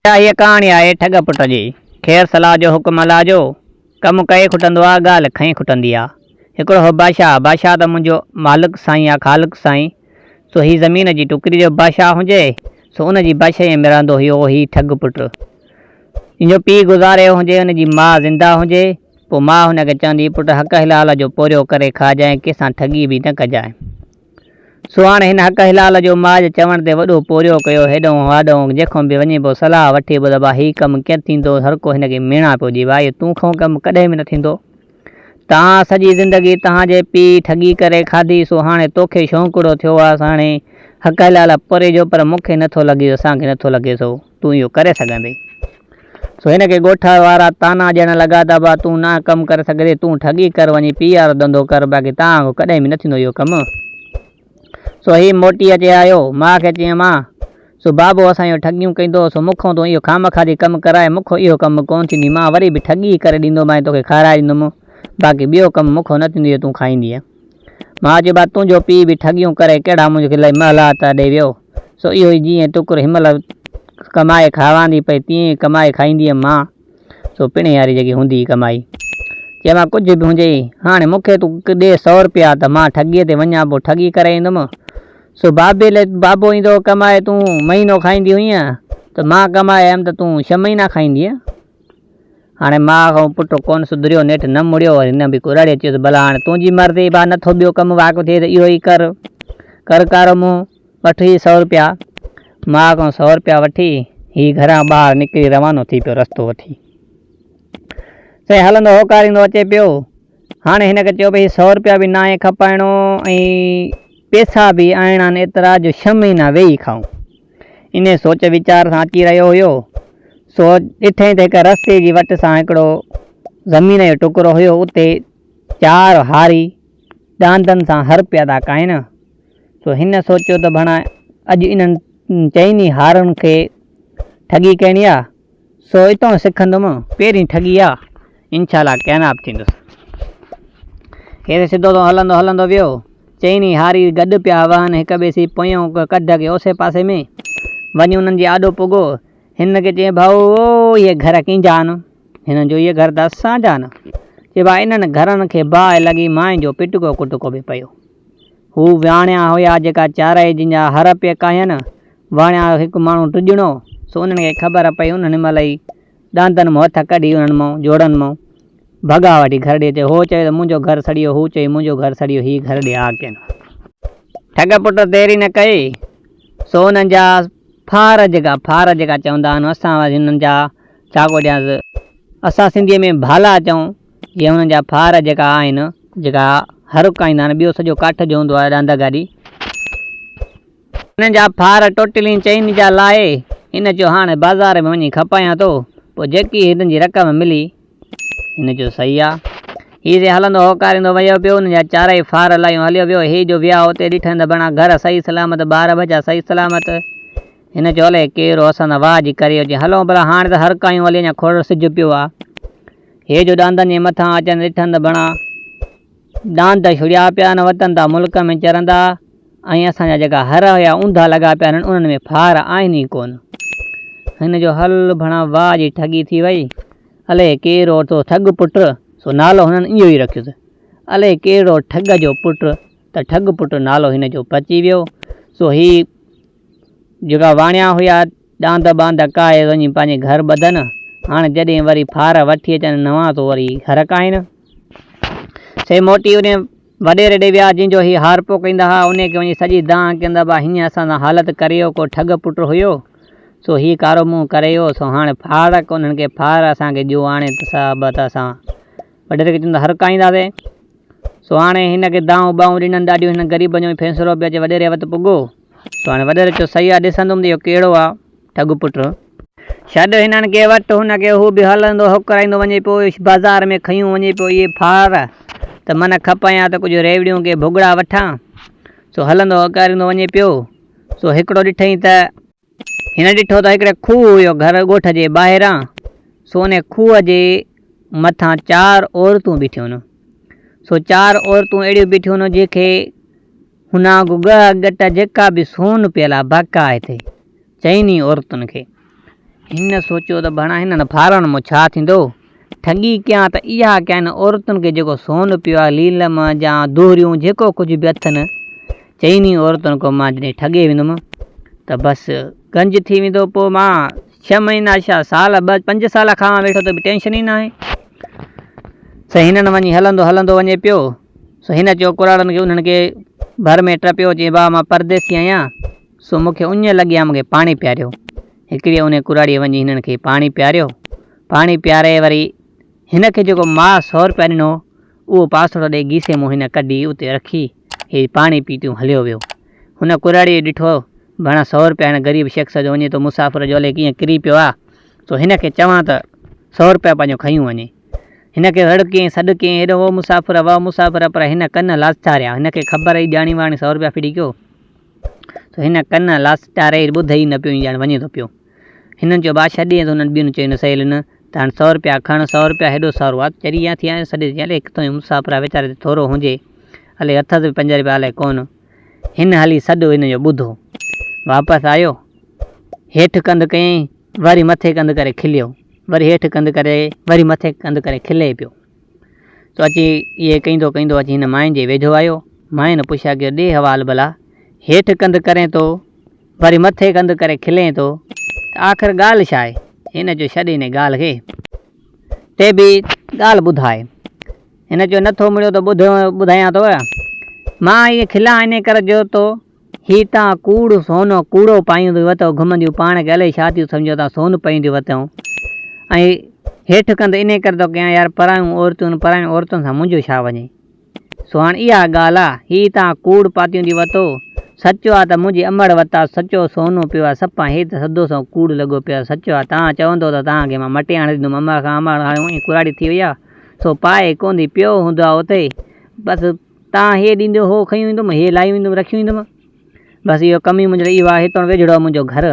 هيء ڪهاڻي آهي ٺڳ پٽ جي. خير صلاح جو حڪم الله جو، ڪم ڪئي کٽندو آ، ڳالهه کنئي کٽندي آ. هڪڙو هو بادشاهه، بادشاهه ته منهنجو مالڪ سائين آ خالق سائين، سو هي زمين جي ٽڪري جو بادشاهه هجي، سو ان جي بادشاهيء ۾ رهندو هيو هي ٺڳ پٽ. جنهن جو پيء گذاري ويو هجي، ان جي ماء زنده هجي، پوء ماء هن کي چوندي هئي، پٽ حق حلال جو پورهيو ڪري کاجانء، ڪنهن سان ٺڳي به نه ڪجانء. سو هاڻ هن حق حلال جو ماء جي چوڻ تي وڏو پورهيو ڪيو، هيڏئون هاڏئون جيکون به وڃي پيو صلاح وٺي پيو ته ڀا هي ڪم ڪيئن ٿيندو، هر ڪو هن کي ميڻا پيو ڏي، ڀا اهو تون کان ڪم ڪڏهن به نه ٿيندو. تان سڄي زندگي تهان جي پيء ٺڳي ڪري کاڌي، سو هاڻي توکي شونقڙو ٿيو آ، هاڻي حق حلال پورهيي جو پر مون کي نٿو لڳي، اسان کي نٿو لڳي سو تون اهو ڪري سگهندين. سو هن کي ڳوٺ وارا طعنا ڏيڻ لڳا ته ابا تون نه ڪم ڪري سگهندين، تون ٺڳي ڪر وڃي پيء وارو ڌنڌو ڪر، باقي تان کان ڪڏهن به نه ٿيندو اهو ڪم. سو هي موٽي اچي آيو، ماء کي چيائين مان، سو بابو اسان اهو ٺڳيون ڪيندو، سو مون کان تون اهو خامخواه جي ڪم ڪرائي، مون کان اهو ڪم ڪونه ٿيندي، مان وري به ٺڳي ئي ڪري ڏيندومانء توکي کارائي ڏيندم، باقي ٻيو ڪم مون کان نه ٿيندو اهو تون کائيندينء. ماء چيو ڀا تنهنجو پيء به ٺڳيون ڪري ڪهڙا منهنجي لاء محلات اڏي ويو، سو اهو ئي جيئن ٽڪر هن مهل ڪمائي کاواندي پئي تيئن ئي ڪمائي کائينديم مان، سو پڻهين واري جيڪي هوندي هئي ڪمائي. چيم مان ڪجهه به هجئي هاڻي مون کي تون ڏي سئو رپيا ته مان ٺڳيء تي وڃان پوء ٺڳي ڪري ايندم. سو بابي لئه بابو ايندو هو ڪمائي تون مهينو کائيندي هئينء ته مان ڪمائي آيم ته تون ڇهه مهينا کائيندينء. هاڻي ماء کان پٽ ڪونه سڌريو، نيٺ نه مڙيو. هن به ڪراڙي چيس، ڀلا هاڻي تنهنجي مرضي، ڀاء نٿو ٻيو ڪم واقع ٿئي ته اهو ئي ڪر. ڪر ڪارو منهن، وٺ هي سئو رپيا. ماء کان سئو رپيا وٺي، هي گهران ٻاهر نڪري روانو ٿي پيو رستو وٺي. سائين هلندو هوڪاريندو اچي پيو. هاڻي هن کي چيو ڀئي هي سئو رپيا به ناهي کپائڻو ۽ پئسا به آڻڻا آهن ايترا جو ڇهه مهينا ويهي کائون. انهيء سوچ ويچار سان اچي رهيو هيو، سو ڏٺائين ته هڪ رستي جي وٽ سان هڪڙو زمين جو ٽڪرو هيو، اتي چار هاري ڏاندن سان هر پيا ٿا ڪاهين. سو هن سوچيو ته ڀڻا اڄ انهن چئني هارين کي ٺڳي ڪرڻي آ، سو اتان سکندم، پهرين ٺڳي آ، انشاء الله ڪامياب ٿيندس. هير سڌو سنئون هلندو هلندو ويو. چئني هاري گڏ پيا وهن، هڪ ٻئي سين پويون ڪڍ کي اوسي پاسي ۾ وڃي انهن جي آڏو پڳو. هن کي چيائين، ڀائو اهي گهر ڪنهن جا آهن؟ هنن چيو، اهي گهر ته اسان جا آهن. چي ڀاء انهن گهرن کي باهه لڳي، مائين جو پٽڪو ڪٽڪو به پيو. هو واڻيا هيا جيڪا چارئي جن جا هر پئي ڪاهين. واڻيا هڪ ماڻهو ڊڄڻو، سو انهن کي خبر پئي، انهن مهل ئي ڏاندن مان هٿ ڪڍي انهن مان جوڙن مان ڀڳا وٺي گهر ڏي اچي. هو چوي ته منهنجو گهر سڙي ويو، هو چوي منهنجو گهر سڙي ويو، هي گهر ڏي آ ڪين. ٺڳ پٽ دير ئي نه ڪئي، سو انهن جا ڦار جيڪا ڦار جيڪا چوندا آهن، اسان وري انهن جا ڇا ڪو ڏيانس، اسان سنڌيء ۾ ڀالا چئون، جيئن انهن جا ڦار جيڪا آهن، جيڪا هر ڪائيندا آهن، ٻيو سڄو ڪاٺ جو هوندو آهي ڏاند گاڏي. هن جا ڦار ٽوٽلين چئن جا لاهي، هن چيو هاڻ بازار ۾ وڃي کپايان ٿو، پوء جيڪي هنن جي رقم ملي. هن چيو صحيح آ. هي سي هلندو هوڪاريندو ويو پيو، هن جا چارئي ڦار لاهيون هليو ويو. هي جو ويا اتي ڏٺن ته بڻا گهر صحيح سلامت، ٻار ٻچا صحيح سلامت. هن چيو الائي ڪير هو اسان سان واهه جي ڪري اچي، هلون ڀلا هاڻ ته هر ڪايون هلي اڃا کوڙ سج پيو آ. هي جو ڏاندن جي مٿان اچن ڏٺن ته بڻا ڏاند ڇڙيا پيا آهن، وتن ٿا ملڪ ۾ چرندا ۽ اسان جا جيڪا هر هيا اونڌا لڳا پيا آهن، انهن ۾ ڦار آهن ئي ڪونه. هن جو هل ڀڻا واهه جي ٺڳي ٿي وئي. الائي ڪير هو تو ٺڳ پٽ، سو نالو هنن اهو ئي رکيس. الائي ڪهڙو ٺڳ جو پٽ ته ٺڳ پٽ نالو هن جو پچي ويو. سو هي جيڪا واڻيا هيا، ڏاند ٻاند ڪاهي وڃي پنهنجي گهر ٻڌن. هاڻ جڏهن وري ڦار وٺي اچن نوان سو وري گهر ڪاهين. سي موٽي انهي وڏيري ڏي ويا، جنهن جو هي هارپو ڪيندا ها. انهي کي وڃي سڄي دانهن ڪين ته ابا هيئن اسان سان حالت ڪري ويو، ڪو ٺڳ پٽ هيو، سو هي ڪارو منهن ڪري ويو، سو هاڻ ڦار انهن کي ڦار اسان کي ڏيو آڻي ته صاحب ته اسان وڏيري کي چون ته هر ڪاهينداسين. سو هاڻي هن کي دانهون ٻانهون ڏنن ڏاڍيون، هن غريبن جو فيصلو به اچي وڏيري وٽ پڳو. سو هاڻي وڏيري چيو صحيح آ، ڏسندم ته اهو ڪهڙو آ ٺڳ پٽ. ڇڏ هنن کي وٺ هن کي، هو به هلندو هوڪرائيندو وڃي پيو، بازار ۾ کنيون وڃي پيو اهي ڦار ته من کپايان ته ڪجهه ريوڙيون ڪي ڀڳڙا وٺان. سو هلندو هوڪاريندو وڃي پيو، سو هڪڙو ڏٺئين ته. هن ڏٺو ته هڪڙي کوهه هيو گهر ڳوٺ جي ٻاهران، سو انهي کوهه جي مٿان چار عورتون بيٺيون. سو چار عورتون اهڙيون بيٺيون جنهن کي هن آڳ ڳهه ڳٽ جيڪا به سون پيل آ باقا آهي ٿي چئني عورتن کي. هن سوچيو ته ڀڻا هنن ڦارن مان ڇا ٿيندو؟ ٺڳي ڪيان ته اها ڪيان هن عورتن کي جيڪو سون پيو آهي ليلم جا دوريون جيڪو ڪجهه به اٿن چئني عورتن کان مان جڏهن ٺڳي ويندم ته بس گنج ٿي ويندو پوء مان ڇهه مهينا ڇا سال ٻه پنج سال کاوان ويٺو ته به ٽينشن ئي ناهي. سائين هنن وڃي هلندو هلندو وڃي پيو سو هن چيو ڪراڙن کي انهن کي ڀر ۾ ٽپيو چيائين ڀاء مان پرديسي آهيان سو مون کي اڃ لڳي آهي مون کي پاڻي پياريو. هڪڙي انهي ڪراڙيء وڃي هنن کي پاڻي پياريو. پاڻي پياري وري هن کي جيڪو ماء سو رپيا ڏنو اهو پاسڙو ڏئي گيسي مون هن ڪڍي اتي رکي هي پاڻي پيتيون هليو ويو. هن ڪراڙيء ڏٺو ڀڻا سو رپيا هن غريب شخص جو وڃي ٿو مسافر جو الائي ڪيئن ڪري پيو آ سو هن کي چوان ته سو رپيا پنهنجو کنيون وڃي. هن کي رڙ ڪيائين سڏ ڪيائين هيڏو او مسافر وه مسافر پر هن ڪن لاسٽاريا هن کي خبر ئي ڄاڻي واڻي سو رپيا ڦري ڪيو. ته هن ڪن لاسٽاري ٻڌي ئي نه پيو ائين ڄڻ وڃي ٿو پيو. هنن چيو بادشاهه ڏي ته هنن ٻين چيو نه سهيلين ته هاڻ سو رپيا کڻ سو رپيا هيڏو سارو آ چري آ ٿي آ سڏي ٿي الائي ڪٿان جو مسافر آ ويچاري تي ٿورو هجي الائي اٿس به پنج رپيا الائي ڪونه. هن هلي سڏ هن جو ٻڌو. واپس آيو هيٺ ڪنڌ ڪيائين وري مٿي ڪنڌ ڪري کليو وري هيٺ ڪنڌ ڪري وري مٿي ڪنڌ ڪري کلي پيو. سو اچي اهي ڪئيندو ڪئيندو اچي هن ماين جي ويجهو آيو. ماين پڇيا ڪيو ڏي حوال ڀلا، هيٺ ڪنڌ ڪرين ٿو، وري مٿي ڪنڌ ڪري کلين ٿو ته آخر ڳالهه ڇا آهي؟ هن چيو ڇڏ انهي ڳالهه کي، ته به ڳالهه ٻڌاء. هن چيو نه ٿو مڙيو ته ٻڌ ٻڌايان ٿو. مان ائين کلان انهي ڪري جو تو هي تان ڪوڙ سونو ڪوڙو پائينديون وتو گهمنديون پاڻ کي الائي ڇا ٿيون سمجهو تان سون پائينديون وتئون ۽ هيٺ ڪنڌ انهي ڪري ٿو ڪيان يار پرايون عورتون پراين عورتن سان منهنجو ڇا وڃي سو هاڻ اها ڳالهه آ هي تان ڪوڙ پاتيون ٿي وتو سچ آ ته منهنجي امڙ وتا سچو سونو پيو آ سپا هي ته سڌو سنئون ڪوڙ لڳو پيو آ سچ آ تان چوندو ته تان کي مان مٽي آڻي ڏيندم امڙ کان امڙ هاڻي اونئي ڪراڙي ٿي وئي آ سو پائي ڪوندي پيو هوندو آ اتي بس تان هي ڏيندو هو کنيون ايندم، هي لاهيون ايندم رکيون ايندم. بس اهو ڪم ئي منهنجو اهو آهي، هتان ويجهڙو آهي منهنجو گهر،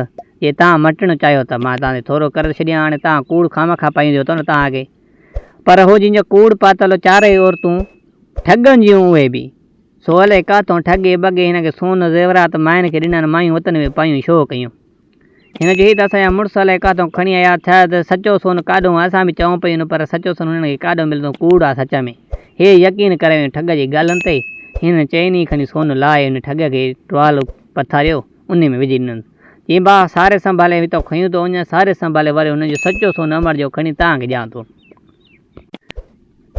جي تان مٽڻ چاهيو ته مان تان تي ٿورو ڪري ڇڏيان، هاڻي تان ڪوڙ خوامخواه پائينديو اٿو نه تان کي. پر هو جن جو ڪوڙ پاتل هو چارئي عورتون ٺڳن جون اهي به. سو الائي ڪاٿئون ٺڳي ٻڳي هن کي سون زيورات ماين کي ڏنا ۽ مايون وطن ۾ پايون شوهه ڪيون. هن چيو، هي ته اسان جا مڙس الائي ڪاٿئون کڻي آيا ٿيا ته سچو سون ڪاڏهون آ، اسان به چئون پيون پر سچو سون هنن کي ڪاڏهون ملندو، ڪوڙ آ سچ ۾. هي يقين ڪري ويون ٺڳ جي ڳالهن تي. هنن چئن ئي کڻي سون لاهي ان ٺڳ کي ٽوال پٿاريو، انهي ۾ وجهي ڏنس. چيائين، ڀاء ساري سنڀالي هتان کنيون ٿو وڃان، ساري سنڀالي وري هنن جو سچو سون امڙ جو کڻي توهان کي ڏيان ٿو.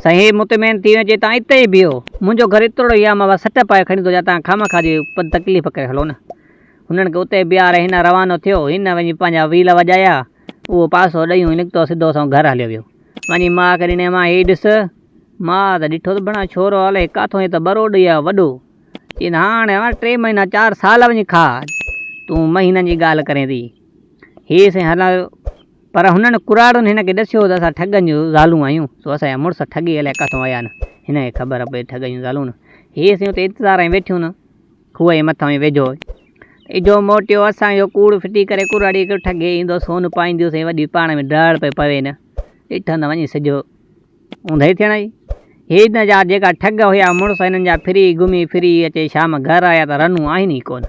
سائين هي مطمئن ٿي ويو، چي توهان اتي ئي بيهو، منهنجو گهر اترڙو ئي آ، مان بس سٽ پائي کڻي ٿو اچان، توهان خوامخواه جي تڪليف ڪري هلو نه. هنن کي اتي بيهاري هن روانو ٿيو. هن وڃي پنهنجا ويل وڄايا. اهو پاسو ڏيون نڪتو سڌو سنئون گهر هليو ويو. وڃي ماء کي ڏني امان هي ڏس. ماء ته ڏٺو ته ڀڻا ڇورو الائي ڪاٿو هي ته ٻروڏ ئي آ وڏو. چيائين هاڻ امان ٽي مهينا چار سال وڃي کاء. تون مهينن جي ڳالهه ڪرين ٿي. هي سائين هلايو. پر هنن ڪراڙن هن کي ڏسيو ته اسان ٺڳن جون زالون آهيون. سو اسان جا مڙس ٺڳي الائي ڪاٿو آيا آهن. هن کي خبر پئي ٺڳن جون زالون. هي سائين اتي انتظار ۾ ويٺيون. کوهه جي مٿان وڃي ويجهو هو. اجهو موٽيو، اسان جو ڪوڙ ڦٽي ڪري ڪراڙيء کي ٺڳي ايندو، سون پائينديونسين، وڏي پاڻ ۾ ڊاڙ پئي پوي نه. ڏٺن ته وڃي سج اونداهي ٿيڻ آئي. هي نه جا جيڪا ٺڳ هيا، مڙس هنن جا ڦري گهمي ڦري اچي شام گهر آيا ته رنون آهن ئي ڪونه.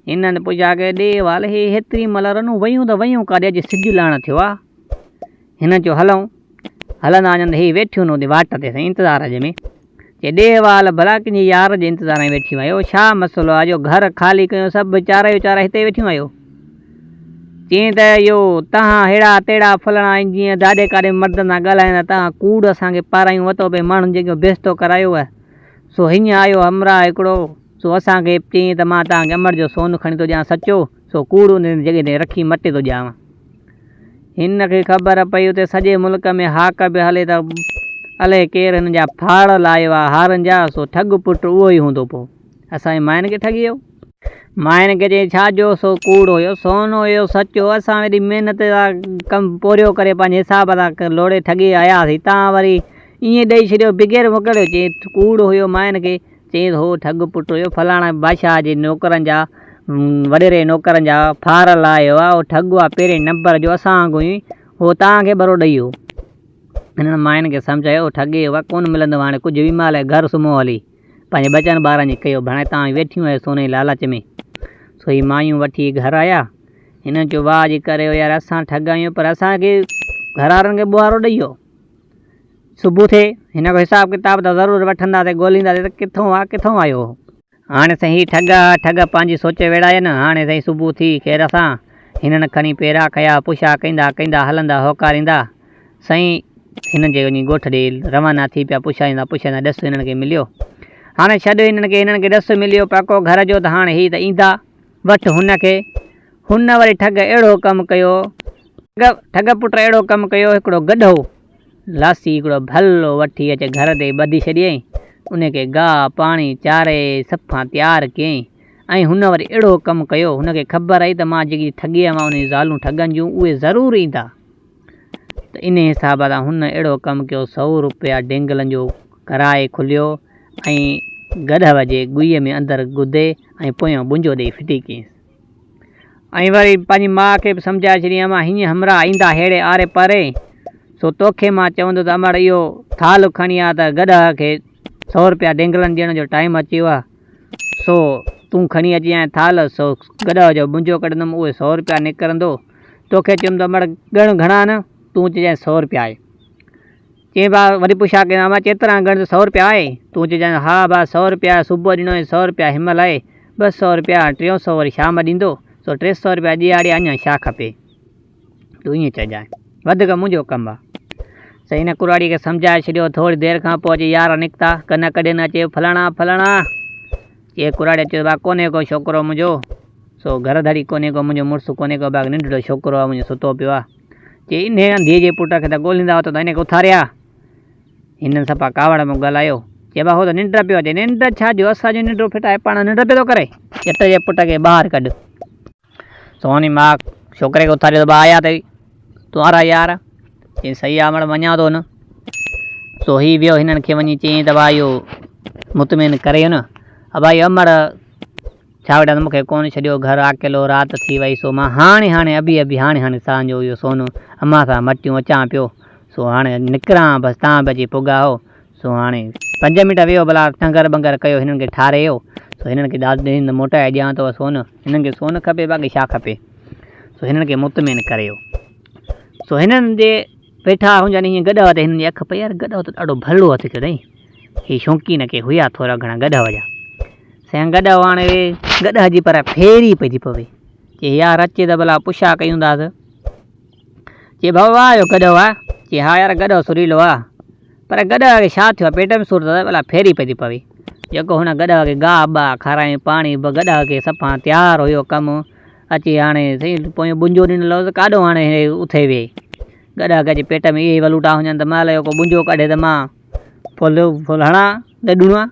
هنن پڇا ڪئي، ڏي وال، هي هيتري مهل رنون ويون ته ويون ڪاڏي، اڄ سج لهڻ ٿيو آ. هنن چيو، هلون. هلندا وڃن ته هي ويٺيون نه اتي واٽ تي سائين انتظار جي ۾. چي ڏي وال ڀلا ڪنهن جي يار جي انتظار ۾ ويٺيون آهيو، ڇا مسئلو آ جو گهر خالي ڪيون سڀ چارئي چار هتي ويٺيون آهيو. چيائين ته اهو تهان ههڙا تهڙا فلاڻا ۽ جيئن داڏي ڪاڏي مردن سان ڳالهائيندا تهان ڪوڙ اسان کي پارايون وتو پئي ماڻهن جي اڳيون بيستو ڪرايو سو هينئن آيو همراهه هڪڙو سو اسان کي چيائين ته مان تهان کي امڙ جو سون کڻي ٿو ڏيان سچو سو ڪوڙ ان جڳهه تي رکي مٽي ٿو ڏيانو. هن کي خبر پئي اتي سڄي ملڪ ۾ هاڪ به هلي ته الائي ڪير هن جا ڦاڙ لاهيو آ هارن جا، سو ٺڳ پٽ اهو ئي هوندو پوء اسان جي ماين کي ٺڳي ويو. ماين کي چيائين ڇا جو سو ڪوڙ هيو، سون هيو سچ هو، اسان ويڏي محنت سان ڪم پورهيو ڪري پنهنجي حساب سان لوڙي ٺڳي آياسين، تان وري ائين ڏئي ڇڏيو بغير موڪليو، چيائين ڪوڙ هيو ماين کي چيائين ته هو ٺڳ پٽ هيو، فلاڻا بادشاهه جي نوڪرن جا، وڏيري جي نوڪرن جا ڦار لاهيو آ، هو ٺڳ آ پهرين نمبر جو، اسان وانگر ئي هو توهان کي ٻرو ڏئي ويو. هنن ماين کي سمجهايو، هو ٺڳي هو، ڪونه ملندو هاڻي ڪجهه به مال گهر سمهو هلي، پنهنجي ٻچن ٻارن جي ڪيو ڀڻائي، توهان ويٺيون آهيو سون جي لالچ ۾. سو هي مايون وٺي گهر آيا. هنن چيو واهه جي ڪريو يار اسان ٺڳ آهيون پر اسان کي گهر وارن کي ٻوهارو ڏئي ويو. صبح ٿئي هن کان حساب ڪتاب ته ضرور وٺنداسين ڳولينداسين ته ڪٿون آ ڪٿون آيو هو. هاڻي سائين هي ٺڳ آ ٺڳ پنهنجي سوچ ويڙهائي نه هاڻي سائين صبح ٿي خير سان هنن کڻي پيرا کنيا پڇا ڪيندا ڪيندا هلندا هوڪاريندا سائين هنن جي وڃي ڳوٺ ڏي روانا ٿي پيا پڇائيندا پڇائيندا ڏس هنن کي مليو هاڻي ڇڏ هنن کي هنن کي ڏس مليو پڪو گهر جو ته هاڻي هي ته ايندا وٺ هن کي هن وري ٺڳ اهڙو ڪم ڪيو ٺڳ پٽ اهڙو ڪم ڪيو هڪڙو گڏهو لاسي هڪڙو ڀلو وٺي اچي گهر تي ٻڌي ڇڏيائين ان کي گاهه پاڻي چاري صفا تيار ڪيائين ۽ هن وري اهڙو ڪم ڪيو هن کي خبر هئي ته مان جيڪي ٺڳي آيو آهيان انهن زالون ٺڳن جون اهي ضرور ايندا ته انهي حساب سان هن اهڙو ڪم ڪيو سئو روپيا ڊينگلن جو ڪرائي کليو ۽ گڏهه جي ڳوئي ۾ اندر گدي ۽ پويان ٻنجو ڏيئي ڦٽي ڪيس. ۽ وري پنهنجي ماء کي به سمجهائي ڇڏيائين امان هيئن همراهه ايندا ههڙي آري پري سو توکي مان چوندس ته امڙ اهو ٿالهه کڻي آ ته گڏهه کي سئو روپيا ڊينگلن ڏيڻ جو ٽائيم اچي ويو آ سو تون کڻي اچجانء ٿالهه سو گڏهه جو ٻنجو ڪڍندم اهي سئو روپيا نڪرندو توکي چيم ته امڙ ڳڻ گهڻا نه تون چئجانء سئو رپيا آهي. چيائين ڀاء وري پڇا ڪيم امان چيترا ڳڻ ته سئو رپيا آهي؟ تون چئجانء ها ڀاء سئو رپيا صبح ڏنو ۽ سئو رپيا هن مهل آهي 200 رپيا ٽيون سئو وري شام ڏيندو سو 300 رپيا ڏيهاڙي اڃا ڇا کپي؟ تون ائين چئجانء وڌيڪ منهنجو ڪم آ. سائين هن ڪراڙي کي سمجهائي ڇڏيو ٿوري دير کان پوء اچي يار نڪتا ڪن ڪڍين اچي فلاڻا فلاڻا چي ڪراڙي چيو ڀاء ڪونهي ڪو ڇوڪرو منهنجو سو گهر ڌڙي ڪونهي ڪو منهنجو مڙس ڪونهي ڪو باقي ننڍڙو ڇوڪرو آ منهنجو ستو پيو آ. چي انهيء انڌيء جي پٽ کي ته ڳوليندا هئا ته هن کي اٿاريا. هنن صفا ڪاوڙ ۾ ڳالهايو. چي ڀاء هو ته ننڊ پيو اچي. ننڊ ڇا جو اسان جو ننڊ ڦٽائي پاڻ ننڊ پيو ٿو ڪري. چٽ جي پٽ کي ٻاهر ڪڍ. سوهني ماء ڇوڪري کي اٿاريو ته ڀاء آيا اٿئي تنهنجا يار. چيائين صحيح آ مڙ وڃان ٿو نه. سو هي ويو هنن کي وڃي چيائين ته ڀاء اهو مطمئن ڪري نه. ابا اهو امڙ ڇا وٺان مون کي ڪونه ڇڏيو گهر اڪيلو رات ٿي وئي سو مان هاڻي هاڻي ابي ابي هاڻي هاڻي سان جو اهو سون امان سان مٽيون اچان پيو سو هاڻي نڪران بس تان به اچي پڳا هو سو هاڻي پنج منٽ ويهو ڀلا ٽنگر ٻنگر ڪيو هنن کي ٺاريو سو هنن کي ڏاڍ ڏني ته موٽائي ڏيان ٿو سون هنن کي سون کپي باقي ڇا کپي سو هنن کي مطمئن ڪريو سو هنن جي ويٺا هجن ائين گڏهه تي هنن جي اک پئي يار گڏهه ته ڏاڍو ڀلو هٿ ڪيو اٿئي هي شوقين ڪي هيا ٿورا گهڻا گڏهه جا سائين گڏهه هاڻي گڏهه جي پر ڦيري پئجي پوي چي يار اچي ته ڀلا پڇا ڪيون ٿا چي ڀاء واهه جو گڏهه آ چي ها يار گڏهه سريلو آ پر گڏهه کي ڇا ٿيو آ پيٽ ۾ سور اٿس ڀلا ڦيري پئجي پوي جيڪو هن گڏهه کي گاهه باهه کارايائين پاڻي به گڏهه کي صفا تيار هيو ڪم اچي هاڻي سائين پويون ٻنجو ڏنل هوس ڪاڏو هاڻي اٿي ويهي گڏهه کي اچي پيٽ ۾ اهي ولوٽا هجن ته مهل جو ڪو ٻنجو ڪڍي ته مان ڦل ڦل هڻان ڏيڏوڻا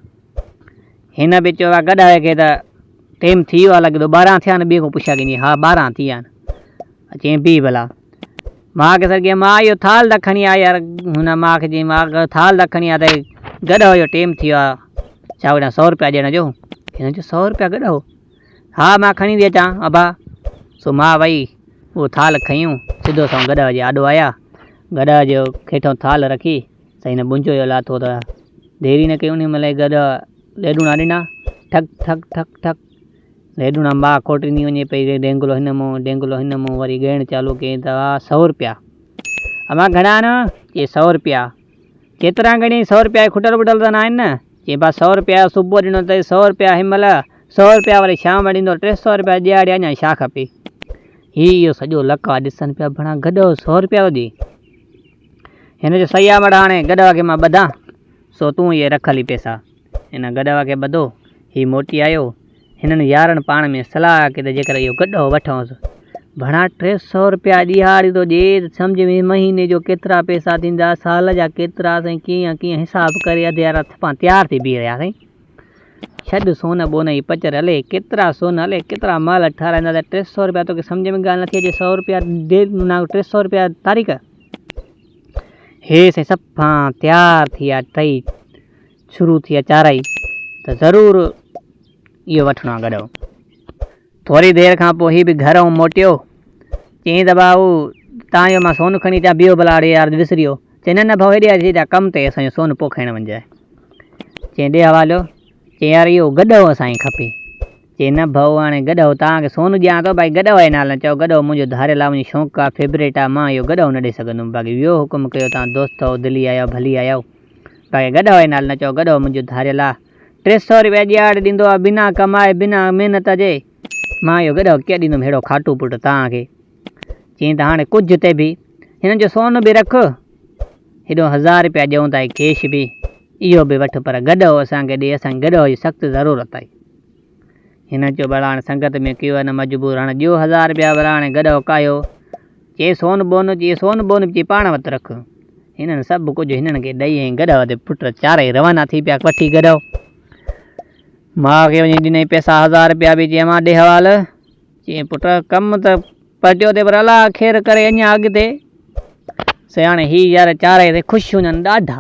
هن به چيو آ گڏهه کي ته ٽيم ٿي ويو آ لڳي ٿو 12 ٿيا آهن ٻئي کان پڇا ڪندي ها 12 ٿي ويا آهن چيائين بيهه ڀلا ماء کي سڏ ڪيائين ماء اهو ٿالهه ته کڻي آ يار هن ماء کي چيائين ماء ٿالهه ته کڻي آ ته گڏهه جو ٽيم ٿي ويو آ ڇا وٺان سؤ روپيا ڏيڻ جو هن چيو سؤ روپيا گڏهه ها مان کڻي ٿي اچان ابا سو ماء وئي اهو ٿالهه کنيون سڌو سنئون گڏهه جي آڏو آيا گڏهه جو هيٺون ٿالهه رکي سائين هن ٻنجو جو لاٿو ته دير ئي نه ڪئي انهي مهل ئي گڏهه ليڏوڻا ڏنا ٺڪ ٺڪ ٺڪ ٺڪ ليڏوڻا ماء کوٽيندي وڃي پئي ڊينگلو هن منهن ڊينگلو هن منهن وري ڳڻڻ چالو ڪيائين ته ها سؤ روپيا امان گهڻا آهن چي سؤ روپيا ڪيترا ڳڻيائين سؤ روپيا کٽل ٻٽل ته نه آهن نه چي با سؤ روپيا صبح ڏنو اٿئي سؤ روپيا هن مهل سؤ روپيا وري شام ڏيندو 300 روپيا ڏيهاڙي اڃا ڇا کپي هي اهو سڄو لقاء ڏسن پيا ڀڻا گڏهه سؤ روپيا ٿو ڏئي هن چيو صحيح آ مڙ هاڻي گڏهه کي مان ٻڌان سو تون اهي رک هلي پئسا. هن گڏهه کي ٻڌو، هي موٽي آيو. هنن يارن پاڻ ۾ صلاح ڪئي ته جيڪر اهو گڏهه وٺونس. ڀڻا 300 رپيا ڏيهاڙي ٿو ڏئي ته سمجهه ۾ مهيني جو ڪيترا پئسا ٿيندا، سال جا ڪيترا، سائين ڪيئن ڪيئن حساب ڪري اڌ يار ٿپان تيار ٿي بيهي رهيا سائين. ڇڏ سون ٻون جي پچر الي ڪيترا سون الي ڪيترا مال ٺهرائيندا ته 300 رپيا توکي سمجهه ۾ ڳالهه نٿي اچي سؤ رپيا ڏي 300 رپيا تاريخ. هي سائين صفا تيار ٿي ويا ٽئي شروع ٿي ويا چارئي ته ضرور اهو وٺڻو آهي گڏهو. ٿوري دير کان پوء هي به گهر ائون موٽيو. چيائين ته ڀائو تان جو مان سون کڻي اچان بيهو ڀلا اڙي يار وسري ويو. چيائين نه نه ڀائو هيڏي آ هيڏي آ ڪم تي اسان جو سون پوء کڻڻ وڃجانء. چيائين ڏي حوالو. چيائين يار اهو گڏهو اسان کي کپي. چي نه ڀئو هاڻي گڏهو توهان کي سون ڏيان ٿو باقي گڏهو جي نالي نه چئو گڏهو منهنجو ڌاريل آ منهنجو شوق آ فيوريٽ آ مان اهو گڏهو نه ڏئي سگهندم باقي ويو حڪم ڪيو توهان دوست هئو دلي آيؤ ڀلي آيؤ باقي گڏهو جي نالي نه چئو گڏهو منهنجو ڌاريل آ 300 روپيا ڏيهاڙي ڏيندو آ بنا ڪمائي بنا محنت جي مان اهو گڏهو ڪيئن ڏيندم ههڙو کاٽو پٽ توهان کي. چيائين ته هاڻي ڪجهه تي به هن جو سون به رک، هيڏو هزار رپيا ڏيون ٿا ڪيش به، اهو به وٺ پر گڏهو اسان کي ڏي، اسان کي گڏهو جي سخت ضرورت آهي. هن چيو ڀلا هاڻي سنگت ۾ ڪيو آهي نه مجبور، هاڻي ڏيو هزار رپيا ڀلا هاڻي گڏهو ڪاهيو. چي سون بون، چي سون بون به چي پاڻ وٽ رک. هنن سڀ ڪجهه هنن کي ڏئي ۽ گڏهه تي پٽ چارئي روانا ٿي پيا وٺي گڏهو. ماء کي وڃي ڏنائين پئسا هزار رپيا به چي امان ڏي حوال. چيائين پٽ ڪم ته پٽيو تي پر الله خير ڪري اڃا اڳتي. سياڻي هي يار چارئي تي خوش هجن ڏاڍا.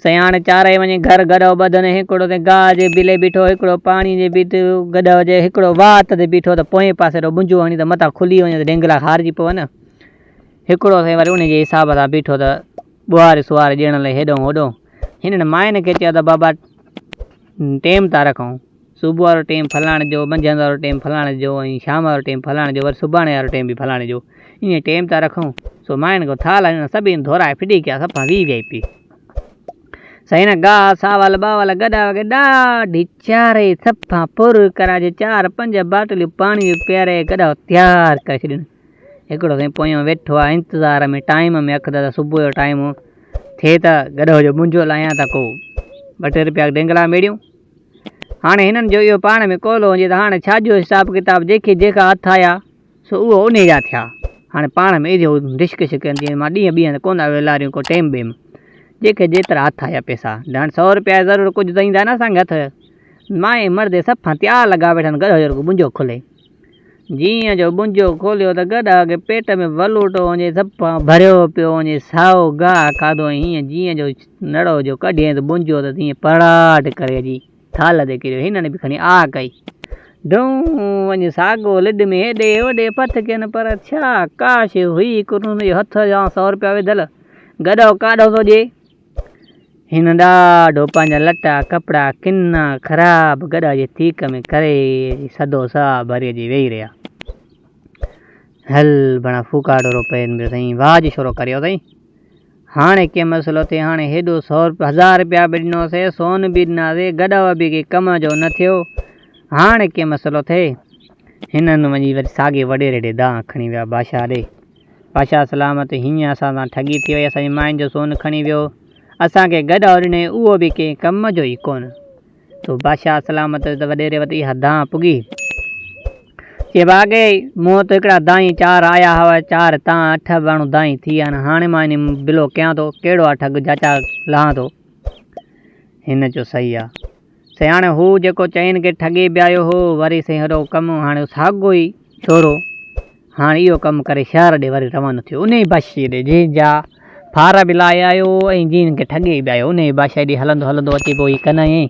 سياڻي چارئي وڃي گهر گڏهو ٻڌن هڪڙو تي گاهه جي بلي بيٺو هڪڙو پاڻي جي بيٺ گڏهه جي هڪڙو وات تي بيٺو ته پوئين پاسي رو ٻنجو هڻي ته متان کلي وڃي ته ڊينگلا هارجي پون. هڪڙو سائين وري انهي جي حساب سان بيٺو ته ٻوهاري سواري ڏيڻ لئي هيڏئون هوڏئون. هنن ماين کي چيو ته بابا ٽيم ٿا رکون. صبح وارو ٽيم فلاڻي جو، منجهند وارو ٽيم فلاڻي جو ۽ شام وارو ٽيم فلاڻي جو وري سڀاڻي وارو ٽيم به فلاڻي جو ائين ٽيم ٿا رکون. سو ماين کان ٿالهه هنن سڀني ڌورائي ڦٽي ڪيا صفا وي وي آء پي. سائين هن گاهه ساول ٻاول گڏا وغيره ڏاڍي چارئي صفا پر ڪرائي چار پنج باٽليون پاڻي جون پياري گڏا تيار ڪري ڇڏين. هڪڙو سائين پويان ويٺو آ انتظار ۾ ٽائيم ۾ اک دادا صبح جو ٽائيم ٿئي ته گڏهه جو منجو لاهيان ته ڪو ٻه ٽي رپيا ڊينگلا ميڙيون. هاڻي هنن جو اهو پاڻ ۾ قول هجي ته هاڻي ڇا جو حساب ڪتاب جيڪي جيڪا هٿ آيا سو اهو انهي جا ٿيا. هاڻي پاڻ ۾ اهو ڊسڪش ڪن جيئن مان ڏينهن ٻينهن ته ڪونه ويلاريون ڪو ٽيم ٻيم جيڪي جيترا هٿ آيا پئسا هاڻي سو رپيا ضرور ڪجهه ته ايندا نه اسان کي هٿ. مائي مردي صفا تيار لڳا ويٺا آهن گڏهه جو رڳو ٻنجو کلي. جيئن جو ٻنجو کوليو ته گڏهه کي پيٽ ۾ ولوٽو وڃي صفا ڀريو پيو وڃي سائو گاهه کاڌو ۽ هيئن جيئن جو نڙو جو ڪڍيائين ته ٻنجو ته تيئن پڙاٽ ڪري اچي ٿالهه تي ڪريو. هنن به کڻي آه ڪئي. ڊون وڃي ساڳو لڏ ۾ هيڏي هوڏي ڦٿڪين پر ڇا ڪا شيء هئي ڪونه جو هٿ جا سو رپيا وڌل گڏهه ڪاڏهون ٿو ڏئي. هن ڏاڍو پنهنجا لٽا ڪپڙا ڪنا خراب گڏهه جي تيڪ ۾ ڪري سڌو ساهه ڀري اچي ويهي رهيا. هل بڻا ڦوڪاڙو رو پين پيو سائين واهه جو شورو ڪريو اٿئي. هاڻي ڪي مسئلو ٿئي هاڻي هيڏو سو هزار رپيا به ڏنوسي سون به ڏناسي گڏهه به ڪي ڪم جو نه ٿيو هاڻي ڪي مسئلو ٿئي. هنن وڃي وري ساڳي وڏيري ڏي دانهن کڻي ويا بادشاهه ڏي. بادشاهه سلامت، هينئن اسان سان ٺڳي ٿي وئي، اسان جي ماين جو سون کڻي ويو، اسان کي گڏهه ڏنئي، اهو به ڪنهن ڪم جو ئي ڪونه. سو بادشاهه سلامت ته وڏيري وٽ اها دانهن پڳي. چي باقي مون وٽ هڪڙا دانهين چار آيا هئا، چار تان اٺ ماڻهو دانهين ٿي ويا آهن، هاڻي مان انهي بلو ڪيان ٿو، ڪهڙو آ ٺڳ جاچا لهان ٿو. هن چيو صحيح آ. سائين هاڻي هو جيڪو چئن کي ٺڳي به آيو هو، وري سائين هيڏو ڪم هاڻي ساڳو ئي ڇورو هاڻي اهو ڪم ڪري شهر ڏي وري روانو ٿيو. انهيء بادشاهي ڏي جنهن جا ڦار به لاهي آيو هو ۽ جنهن کي ٺڳي به آيو. انهيء بادشاهي ڏي هلندو هلندو اچي پوء هي ڪنائين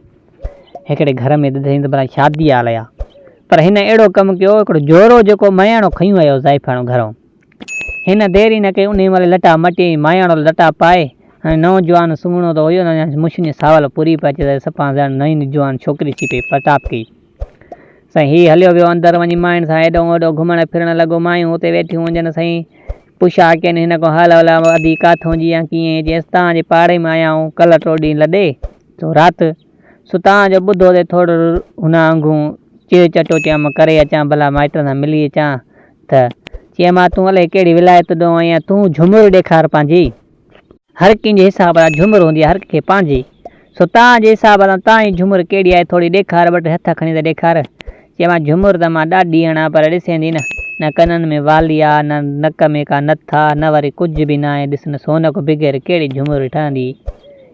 هڪڙي گهر ۾ ڏٺائين ته ڀلا شادي آ الائي آ. پر هن اهڙو ڪم ڪيو هڪڙو جورو جيڪو مياڻو کنيون آيو زائفاڻو گهرئون. هن دير ئي نه ڪئي انهيء مهل لٽا مٽي ۽ مياڻو لٽا پائي هاڻي نوجوان سهڻو ته هيو نه اڃا مشن جي ساول پوري پئي اچي ته صفا ڄڻ نئين جوان ڇوڪري ٿي پئي پرتاپ ڪئي. سائين هي هليو ويو اندر وڃي ماين سان هيڏو هوڏو گهمڻ ڦرڻ لڳو مايون اتي ويٺيون هجن سائين پڇا ڪين هن کان حال احوال ادي ڪاٿون جي يا ڪيئن چيس تان جي پاڙي مان آيا آهون ڪلهه ٽو ڏينهن لڏي سو رات سو تان جو ٻڌو تي ٿورو هن آنگهون چيو چٽو چيم ڪري اچان ڀلا مائٽن سان ملي اچان ته چيم ها تون الائي ڪهڙي ولايت ڏانهن آئين آهين تون جهمر ڏيکار پنهنجي. هر ڪنهن جي حساب سان جهمر هوندي آهي هر ڪنهن کي پنهنجي. سو تان جي حساب سان تان جي جهمر ڪهڙي آهي ٿوري ڏيکار ٻه ٽي هٿ کڻي ته ڏيکار. چيم ها جهمر ته مان ڏاڍي هڻان پر ڏسين ٿي نه، نه ڪنن ۾ والي آ نه نڪ ۾ ڪا نٿ آ نه وري ڪجهه به ناهي ڏس نه سون کان بغير ڪهڙي جهمر ٺهندي.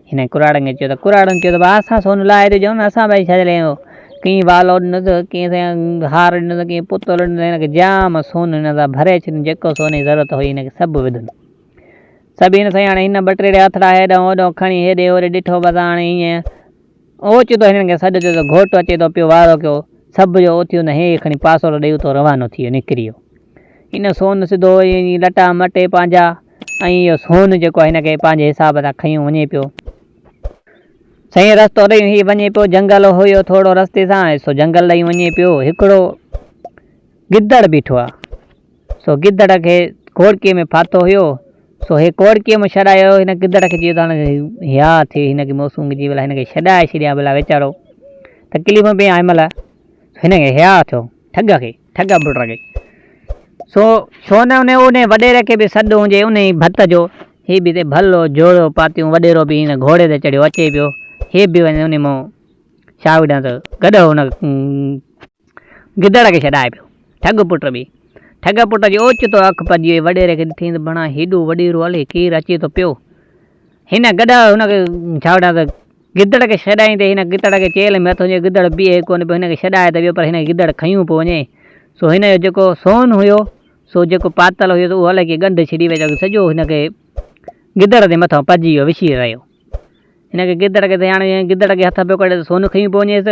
هن ڪراڙن کي چيو ته ڪراڙن چيو ته ڀاء اسان سون لاهي ٿي ڏيون نه اسان ڀائي ڇا جي لاء ڪنهن والو ڏنس ڪنهن هار ڏنس ڪنهن پتل ڏنس هن کي جام سون هن سان ڀري ڇڏين جيڪو سون جي ضرورت هئي هن کي سڀ وڌن. سڀ هن سائين هاڻي هن ٻه ٽي هٿڙا هيڏانهن هوڏانهن کڻي هيڏي هوڏي ڏٺو بس هاڻي هيئن اوچتو هنن کي سڏ ٿيو ته گهوٽ اچي ٿو پيو وارو ڪيو سڀ جو اٿيو نه هي کڻي پاسورو ڏئي اتو روانو ٿي ويو نڪري ويو. هن سون سڌو لٽا مٽي پنهنجا ۽ اهو سون جيڪو آهي هن کي پنهنجي حساب سان کنيو وڃي پيو. سائين رستو ڏئي هي وڃي پيو جنگل هيو ٿورو رستي سان سو جنگل ڏئي وڃي پيو هڪڙو گدڙ بيٺو آ سو گدڙ کي کوڙڪي ۾ ڦاٿو هيو سو هي کوڙڪي ۾ ڇڏايو هن گدڙ کي چيو ته هاڻي هيا ٿي هن کي موسم جي ڀلا هن کي ڇڏائي ڇڏيان ڀلا ويچارو تڪليف ۾ پئي آهي مل هن کي هيا ٿيو ٺڳ کي ٺڳ پٽ کي سو ڇو نه ان ان وڏيري کي به سڏ هجي ان ڀت جو هي به ته ڀلو جوڙو پاتيون وڏيرو به هن گهوڙي تي چڙهيو اچي پيو هي به وڃي ان مون ڇا وڏان ته گڏهه هن گدڙ کي ڇڏائي پيو ٺڳ پٽ به ٺڳ پٽ جي اوچتو اک پئجي وئي وڏيري کي ڏٺائين ته بڻا هيڏو وڏيرو الائي ڪير اچي ٿو پيو هن گڏهه هن کي ڇا وڏان ته گدڙ کي ڇڏائيندي هن گدڙ کي چيلهه ۾ هٿ هنيو گدڙ بيهي ڪونه پيو هن کي ڇڏائي ته ويو پر هن کي گدڙ کنيو پيو وڃي سو هن جو جيڪو سون هيو سو جيڪو پاتل هيو اهو الائي ڪيئن ڳنڍ ڇڙي وئي ته سڄو هن کي گدڙ جي مٿان پئجي ويو وڇي رهيو. هن کي گدڙ کي هاڻي گدڙ کي هٿ پيو ڪڍي ته سون کنيو پيو وڃيس.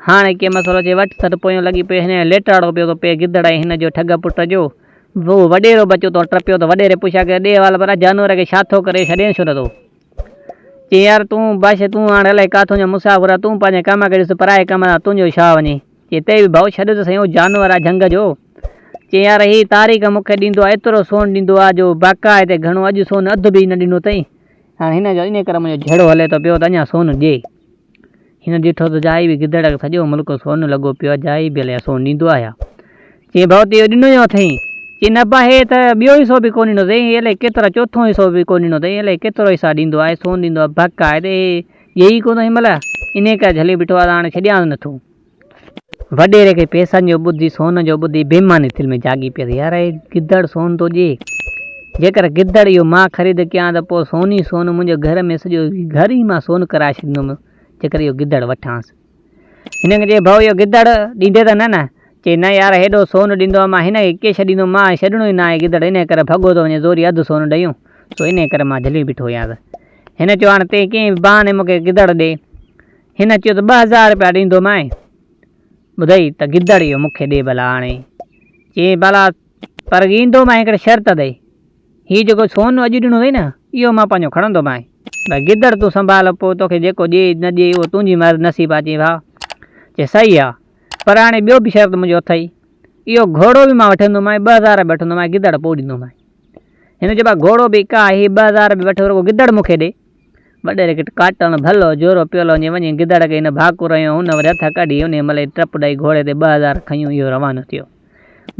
هاڻي ڪي مسئلو اچي وٺ سٽ پويون لڳي پيو هن جو ليٽاڙو پيو ٿو پئي گدڙ ۽ هن جو ٺڳ پٽ جو. اهو وڏيرو به اچيو ٿو ٽپيو ته وڏيري پڇيا ڪيس ڏي حوال ڀلا جانور کي ڇا ٿو ڪري ڇڏين ڇو نٿو؟ چيائين يار تون بادشاهه تون هاڻي الائي ڪاٿون جو مسافر آهين تون پنهنجي ڪم کي ڏس پرائي ڪم سان تنهنجو ڇا وڃي. چي تي به ڀائو ڇڏ ته سهي اهو جانور آ جهنگ جو. چي يار هي تاريخ مون کي ڏيندو آ ايترو سون ڏيندو آ جو باقاعدي گهڻو اڄ سون اڌ به نه ڏنو اٿئي. هاڻ هن جو انهي ڪري منهنجو جهيڙو هلي ٿو پيو ته اڃا سون ڏي. هن ڏٺو ته جائي به گدڙ کي سڄو ملڪ سون لڳو پيو آ جائي به الائي سون ڏيندو آ يا. چي ڀائو تي اهو ڏنو ئي اٿئي. چي نه ابا هي ته ٻيو حصو به ڪونه ڏنو اٿئي الائي ڪيترا چوٿون حصو به ڪونه ڏنو اٿئي الائي ڪيترو حصا ڏيندو آهي سون ڏيندو آ باقاعدي هي ڏيئي ڪونه ٿو هن مهل انهي ڪري جهلي بيٺو آ ته هاڻي ڇڏيانس نٿو. وڏيري کي پئسن جو ٻڌي سون جو ٻڌي بيماني دل ۾ جاڳي پيس يار هي گدڙ سون ٿو ڏئي جيڪر گدڙ اهو مان خريد ڪيان ته پوء سون ئي سون منهنجي گهر ۾ سڄو گهر ئي مان سون ڪرائي ڇڏيندم جيڪر اهو گدڙ وٺانس هن کي چيو ڀائو اهو گدڙ ڏيندي ته نه نه چي نه يار هيڏو سون ڏيندو آهي مان هن کي ڪيئن ڇڏيندم مان ڇڏڻو ئي ناهي گدڙ انهي ڪري ڀڳو ٿو وڃي زوري اڌ سون ڏيون سو انهي ڪري مان جهلي بيٺو هيانس هن چيو هاڻي تين ڪنهن به بهاني مون کي گدڙ ڏي هن چيو ته 2000 رپيا ڏيندومانء. ٻڌئي ته گدڙ اهو مون کي ڏي ڀلا هاڻي. چيائين ڀلا پر ڏيندومانء هڪڙي شرط تي. هي جيڪو سون اڄ ڏنو اٿئي نه، اهو مان پنهنجو کڻندومانء. ڀئي گدڙ تون سنڀال پوء توکي جيڪو ڏئي نه ڏئي اهو تنهنجي نصيب آ. چيائين ڀاء چي صحيح آ پر هاڻي ٻيو به شرط منهنجو اٿئي. اهو گهوڙو به مان وٺندومانء، 2000 به وٺندومانء، گدڙ پوء ڏيندومانء. هن چيو ڀاء گهوڙو به ڪا هي 2000 به وٺ رڳو گدڙ مون کي ڏي. وڏيري کي ڪاٽڻ ڀلو جورو پيل وڃي وڃي گدڙ کي هن ڀاڪر هنيو هن وري هٿ ڪڍي انهي مهل ئي ٽپ ڏئي گهوڙي تي 2000 کنيون اهو روانو ٿيو.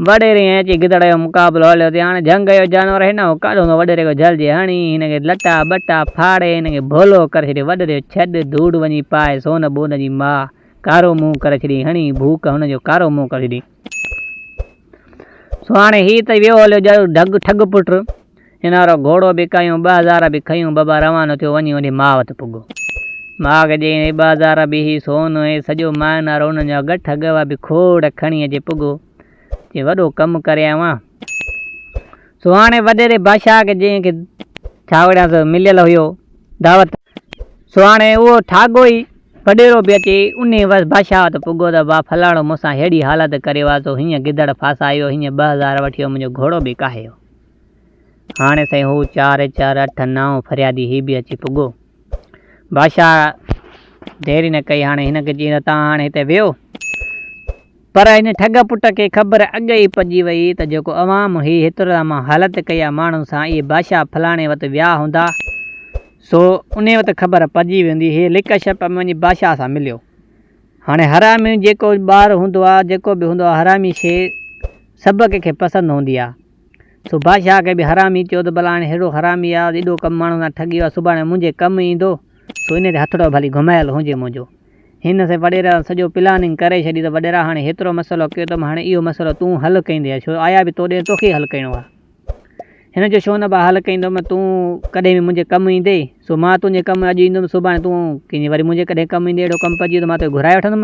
وڏيري ۽ اچي گدڙ جو مقابلو هليو ٿي هاڻي جهنگ جو جانور هن هو ڪاڏو هوندو وڏيري کي جهلجي هڻي هن کي لٽا ٻٽا ڦاڙي هن کي ڀولو ڪري ڇڏي وڏيري جو ڇڏ ڌوڙ وڃي پائي سون ٻون جي ماء ڪارو منهن ڪري ڇڏي هڻي ڀوڪ هن جو ڪارو منهن ڪري ڇڏي. سو هاڻي هي ته ويو هليو ڄڻ ڍڳ ٺڳ پٽ. هن وارو گهوڙو به ڪاهيون، 2000 به کنيون، بابا روانو ٿيو وڃي وڃي ماء وٽ پڳو. ماء کي چيائين هي 2000 به هي سون هي سڄو ماهنارو انهن جا ڳٺ ڳوا به کوڙ کڻي اچي پڳو. چي وڏو ڪم ڪري آيو آهيان. سو هاڻي وڏيري بادشاهه کي جنهن کي ڇاوڙيانس مليل هيو دعوت. سو هاڻي اهو ٺاڳو ئي وڏيرو به اچي انهي وس بادشاهه وٽ پڳو ته وا فلاڻو مون سان ههڙي حالت ڪريو آ سو هيئن گدڙ ڦاسايو هيئن 2000 وٺي ويو منهنجو گهوڙو به ڪاهي ويو. هاڻي سائين هو چار چار اٺ نو فريادي هي به اچي پڳو. بادشاهه دير ئي نه ڪئي هاڻي هن کي چيائين ته تان هاڻي هتي ويهو. پر هن ٺڳ پٽ کي خبر اڳ ئي پئجي وئي ته جيڪو عوام هي هيترا مان حالت ڪئي آ ماڻهن سان اهي بادشاهه فلاڻي وٽ ويا هوندا سو انهي وٽ خبر پئجي ويندي. هي لڪ ڇپ ۾ وڃي بادشاهه سان مليو. هاڻي حرامي جيڪو ٻار هوندو آ جيڪو به هوندو آ حرامي شيء سڀ ڪنهن کي پسند هوندي آ. سو بادشاهه کي به حرامي چيو ته ڀلا هاڻي ههڙو حرامي آ ايڏو ڪم ماڻهن سان ٺڳي ويو آ سڀاڻي منهنجي ڪم ايندو سو انهي تي هٿڙو ڀلي گهمايل هجي منهنجو. هن سائين وڏيري سان سڄو پلاننگ ڪري ڇڏي ته وڏيرا هاڻي هيترو مسئلو ڪيو اٿم هاڻي اهو مسئلو تون حل ڪيندين ڇو آيا به تو ڏي توکي ئي حل ڪرڻو آ. هن چيو ڇو نه ڀاء حل ڪيندم تون ڪڏهن به منهنجي ڪم ايندين سو مان تنهنجي ڪم اڄ ايندم سڀاڻي تون ڪنهن جي وري منهنجي ڪڏهن ڪم ايندين اهڙو ڪم پئجي ويو ته مان توکي گهرائي وٺندم.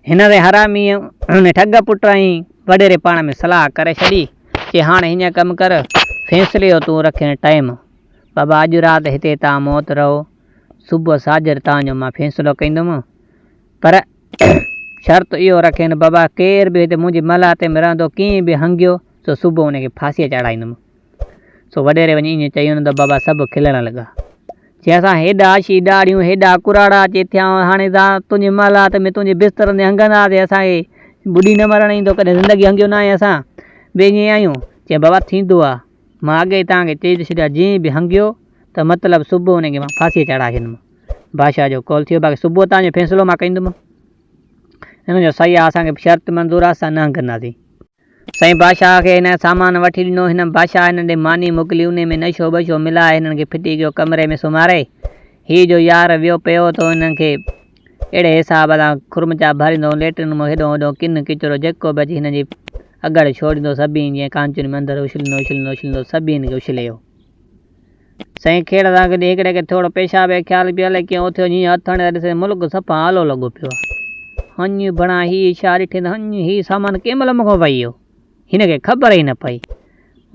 هن سائين حراميء هن ٺڳ پٽ ۽ وڏيري پاڻ ۾ صلاح ڪري ڇڏي چي هاڻي هيئن ڪم ڪر فيصلي جو تون رکين ٽائيم بابا اڄ رات هتي تان موت رهو صبح ساجهر تان جو مان فيصلو ڪيندم پر شرط اهو رکين بابا ڪير به هتي منهنجي محلات ۾ رهندو ڪنهن به هنگيو سو صبح ان کي ڦاسيء چاڙهائيندم. سو وڏيري وڃي ائين چيو نه ته بابا سڀ کلڻ لڳا. چي اسان هيڏا اشي ڏاڙهيون، هيڏا ڪراڙا اچي ٿيا آهيون، هاڻي تنهنجي محلات ۾ تنهنجي بسترن تي هنگنداسين، اسان کي ٻڏي نه مرڻ ايندو، ڪڏهن زندگي هنگيو ناهي اسان به ائين آهيون. چي بابا ٿيندو آ، مان اڳي ئي توهان کي چئي ٿو ڇڏيان، جنهن به هنگيو ته مطلب صبح ان کي مان ڦاسيء چاڙهائي ڇڏيندم. بادشاهه جو قول ٿيو، باقي صبح توهان جو فيصلو مان ڪندم. هن چيو صحيح آ، اسان کي شرط منظور آ، اسان نه هنگنداسين. سائين بادشاهه کي هن سامان وٺي ڏنو. هن بادشاهه هنن ڏي ماني موڪلي، انهي ۾ نشو ٻشو ملائي هنن کي ڦٽي ڪيو ڪمري ۾ سمهاري. هي جو يار ويو پيو ته هنن کي اهڙي حساب سان خرمچا ڀريندو ليٽرين مان هيڏو هوڏو ڪن ڪچرو جيڪو به اچي هنن جي اڳڙ ڇوڙيندو سڀني جي ڪانچن ۾ اندر اڇليندو اڇليندو اڇليندو سڀني کي اڇلي ويو. سائين کيڙ سان گڏ هڪڙي کي ٿورو پيشاب جو خيال پيو الائي ڪيئن اٿيو جيئن هٿ هڻي ته ڏسي ملڪ صفا آلو لڳو پيو آ. هڃ بڻا هي ڇا ڏٺي ته هڃ هي سامان ڪنهن مهل مون کان وهي ويو. هن کي خبر ئي نه پئي.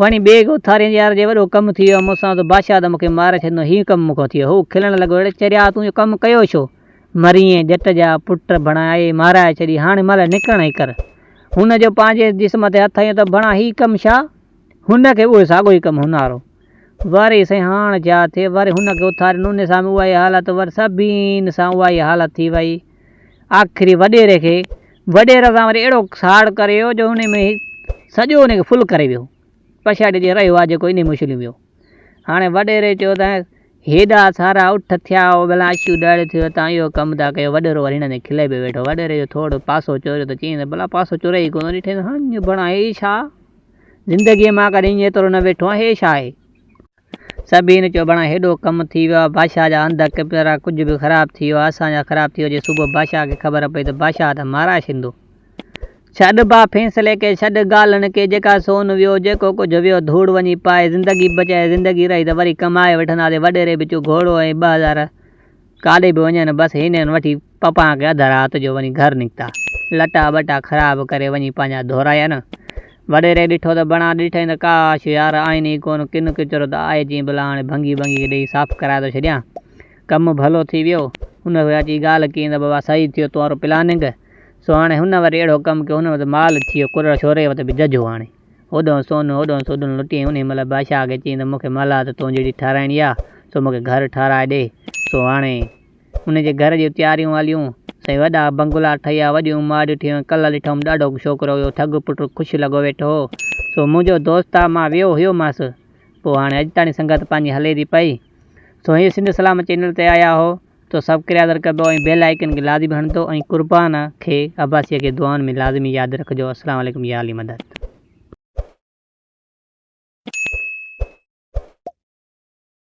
وڻي ٻئي کي اٿاريائين يار جي وڏو ڪم ٿي ويو آ مون سان ته بادشاهه ته مون کي ماري ڇڏيندو هي ڪم مون کان ٿي ويو. هو کلڻ لڳو اڙي چريا تون اهو ڪم ڪيو ڇو؟ مرين ڄٽ جا پٽ بڻائي مارائي ڇڏي هاڻي مال نڪرڻ ئي ڪر. هن جو پنهنجي جسم تي هٿ هنيو ته بڻا هي ڪم ڇا؟ هن کي اهو ساڳيو ئي ڪم هنارو. وري سائين هاڻ ڇا ٿئي، وري هن کي اٿارين، ان سان به اها ئي حالت، وري سڀين سان اها ئي حالت ٿي وئي. آخري وڏيري کي، وڏيري سان وري اهڙو ساڙ ڪري ويو جو ان ۾ سڄو ان کي ڦل ڪري ويو. پڇاڙي جي رهيو آ جيڪو انهي ۾ اڇليون ويو. هاڻي وڏيري چيو ته هيڏا سارا اٺ ٿيا او ڀلا اشو ڏاڙهي ٿيو تان اهو ڪم ٿا ڪيو. وڏيرو وري هنن تي کلي پيو ويٺو. وڏيري جو ٿورو پاسو چوريو ته چيائين ته ڀلا پاسو چوري ئي ڪونه ڏٺئي ته هنج ڀڻا هي ڇا؟ زندگيء مان ڪڏهن ائين ايترو نه ويٺو آهيان، هي ڇا آهي؟ سڀين چيو، بڻا هيڏو ڪم ٿي ويو آهي، بادشاهه جا انڌ ڪپرا ڪجهه به خراب ٿي ويو آهي، اسان جا خراب ٿي ويو، جي صبح بادشاهه کي خبر پئي ته بادشاهه ته مارائي ڇڏيندو. ڇڏ با فيصلي کي، ڇڏ ڳالهين کي، جيڪا سون ويو، جيڪو ڪجهه ويو، ڌوڙ وڃي پائي، زندگي بچائي، زندگي رهي ته وري ڪمائي وٺنداسين، وڏيري به چيو، گهوڙو ۽ 2000 ڪاڏي به وڃن، بس هينئر وٺي پپان کي اڌ رات جو وڃي گهر نڪتا. لٽا ٻٽا خراب ڪري وڃي پنهنجا ڌوراين. وڏيري ڏٺو ته بڻا ڏٺائين ته ڪاش يار آهن ئي ڪونه، ڪن ڪچرو ته آهي چيائين ڀلا هاڻي ڀنگي ٻنگي کي ڏيئي صاف ڪرائي ٿو ڇڏيان. ڪم ڀلو ٿي ويو. هن کي اچي ڳالهه ڪيائين ته بابا صحيح ٿيو تنهنجو پلاننگ. سو هاڻي هن وري اهڙو ڪم ڪيو هن وٽ مال ٿي ويو ڪرڙ ڇوري وٽ به ججهو هاڻي. هوڏهون سون هوڏهون سوڍن لٽيائين انهي مهل بادشاهه کي چيائين ته مون کي محلات تون جهڙي ٺهرائڻي آ سو مون کي گهر ٺهرائي ڏي. سو هاڻي ان جي گهر جون تياريون هليون. سائين وڏا بنگلا ٺهيا، وڏيون ماڙيون ٺهيون ۽ ڪلهه ڏٺم ڏاڍو ڇوڪرو اهو ٺڳ پٽ خوش لڳو ويٺو هو. سو منهنجو دوست آ، مان ويو هيومانس. پوء هاڻي اڄ تاڻي سنگت پنهنجي هلي ٿي پئي. سو هي سنڌ سلامت چينل تي آيا هو تو سبڪريادر ڪبو ۽ بيل آئيڪن کي لازمي هڻندو ۽ قربان کي عباسي کي دعائن ۾ لازمي ياد رکجو. اسلام عليڪم يا علي مدد.